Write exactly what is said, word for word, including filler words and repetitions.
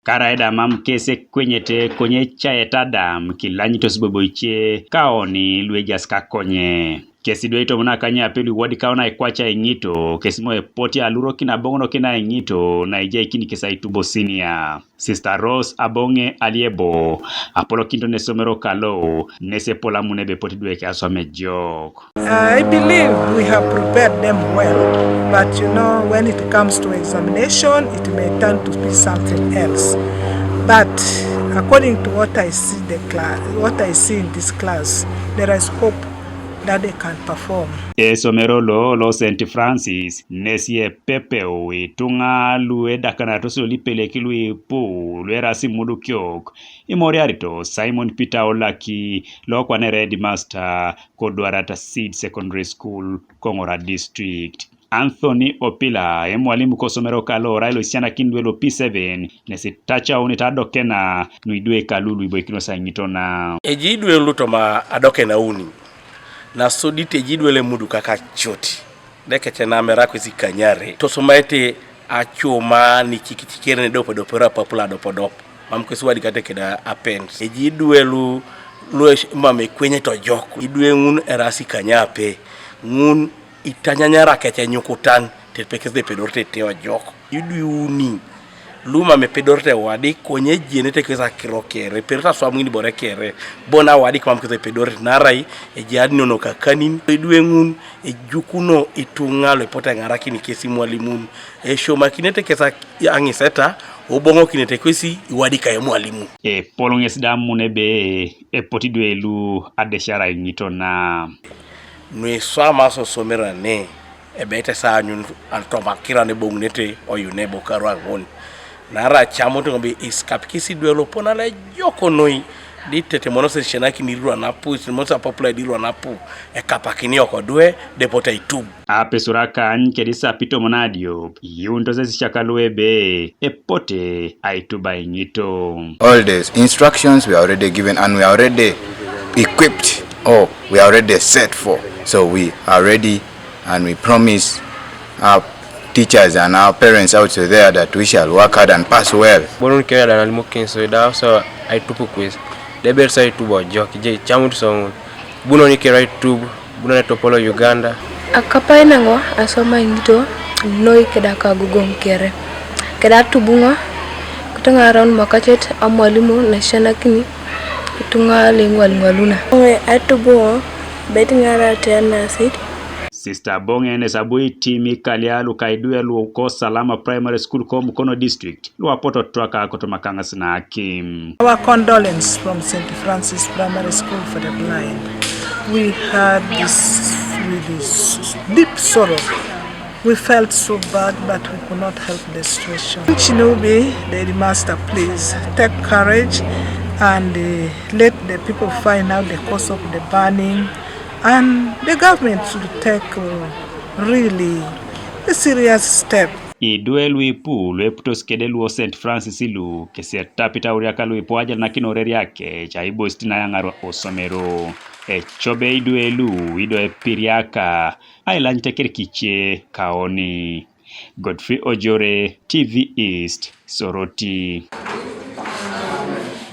Karaida mam kes ekwenyete konye caet Adam kilanyitos boboice kaoni luejas kakonye. Kes idwe itomon akanyape luiwodikaun aikwac aiŋito kes mo epoti alurokin aboŋonokin aiŋito naijaikin kes aitubo sinia. Sister Rose Aboŋe Aliebo apolokinito nesomero kalo nes epol amun ebe epot idwe ke aswam ejok. I believe we have prepared them well, but you know, when it comes to examination, it may turn to be something else. But according to what I see the class, what I see in this class, there is hope that they can perform. Esomero lo lo Saint Francis nesi epepeu ituŋa lu edakanatos lolipeleki luipu luerasi mudukiok imoriarito Simon Peter Olaki lokwanere headmaster kodwarata Seed Secondary School, Koŋora District. Anthony Opila, emwalimu kosomero kalo orai loisisianakin luelo P seven, nesi tacaunit adokena nuidwe kalu luiboikinos aiŋitona. Eji idwe lutoma adokena uni, nasodit eji idwe lemudu kakacoti, dekece namera kwesi kanyare, tosomaete acuma nicikicikere nedopedopero apapula adopodop. Mam kwesi wadikate keda apens. Eji idwe lu, lu esh-, mam ekwenyet ojok. Idwe ŋun erasi kanyape. Ŋun itanyanyara kec enyukutan, tepekes epedorete te ojok. Idwe uni, lu mam epedorete wadik, konye ejienete kes akiro kere, epedorete aswam ŋin ibore kere, bon awadik mam kes epedorete, narai ejaadinono kakanin, idwe ŋun, ejukuno ituŋa lu epote eŋarakin kes imwalimun, esiomakinete kes ak-, aŋiseta, oboŋokinete kwesi iwadika emwalimu. Epol ŋes da amun ebe epot idwe lu adesiara iŋito na. Nuiswama sosomera ne, ebe itesa anyun antomakira neboŋunete oyune bokaru aŋun. Nara camut ŋobi iskapikis idwe lopon ale jokonoi, di tetemonos esisianakin irua napu, tetemonos apapula di irua napu, ekapakini okodwe, depote aitub. Apesurakany kedi sapitomon adiop, iunitos esisiak luebe, epote aitub aiŋito. All the instructions we are already given and we are already equipped, or we are already set for. So we are ready and we promise our teachers and our parents out there that we shall work hard and pass well. Bunun kere da nalimokin so da so aitupu kwes. Debet so aitubu ojok, je camut so ŋun. Bunun kere aitub, bunun etopolo Uganda. Akapai naŋo asoma iŋito noi keda kagogoŋ kere. Keda atubuŋo, kutoŋaraun mokacet amwalimu naisianakini ituŋa leŋwaliŋwaluna. Aitubuŋo, bet ŋara tianasit. Sister Boŋe nes abu itimi kalia luka idwe luko Salama Primary School ko Mukono District, luapoto twaka kotoma kaŋas na akim. Our condolence from Saint Francis Primary School for the Blind. We had this really s-, deep sorrow. We felt so bad, but we could not help the situation. Chinubi, the headmaster, please take courage and, uh, let the people find out the cause of the burning, and the government should take, uh, really a serious step. Idwe luipu lueputos kede luo Saint Francis lu kesi etapit auriaka luipu ajalanakin oreria kec aibosit nayaŋar osomero. Ecobe idwe lu ido epiriaka ailanyit ekerikice kaoni. Godfrey Ojore, T V East, Soroti.